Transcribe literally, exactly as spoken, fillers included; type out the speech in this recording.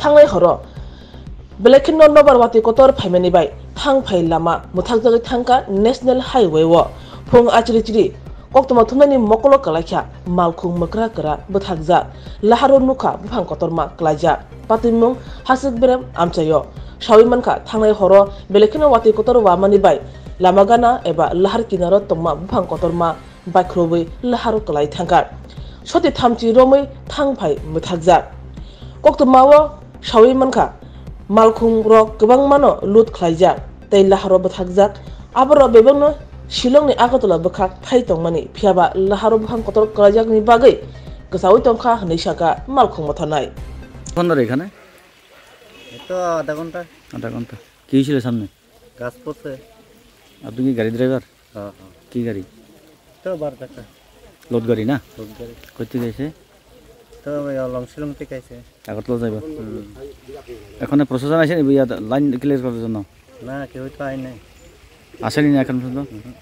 Thangnai horo belai kheno nobar watwi kotor phaimani bai thang phai lama mwthakjagwi thangkha National Highway o. Phung achiri chiri koktwma thumnani mokolo kwlaikha malkhung mwkra kwra bwthakjak, laharo nukha buphang kotorma kwlaijak, patwimung hasik berem amchaio. Sawi mankha thangnai horo belai kheno watwi kotor wamani bai lama gana eba lahar kinaro tongma buphang kotorma baikhrobwi laharo kwlai thangkha. Soti thamchi romwi thang phai mwthakjak. Koktwmao sawi mankha, malkhung rok kwbangmano loot khlaijak tei laharo bwthakjak. Aborok bebakno Shillongni Agartala bwkhak thai tongmani, phiyaba laharo buphang kotor kwlaijakni bagwi kwchaui tongkha hwnwi sakha malkhung mothanai. কতক্ষণ ধরে এখানে? এই তো আধা ঘন্টা। আধা ঘন্টা। কি হয়েছিল সামনে? গাছ পড়ছে। আপনি কি গাড়ি ড্রাইভার? হ্যাঁ, হ্যাঁ। কি গাড়ি? তো বার দেখা। লোড গাড়ি না? লোড গাড়ি। কই থেকে এসে? তো ওই লং শিলং থেকে আইছে। আগরতলা যাইবা? হুম। এখানে প্রশাসন আছে নি, ইয়া, লাইন ক্লিয়ার করার জন্য? না, কেউ তো আয় নাই। আসেনি না এখন পর্যন্ত? হুম।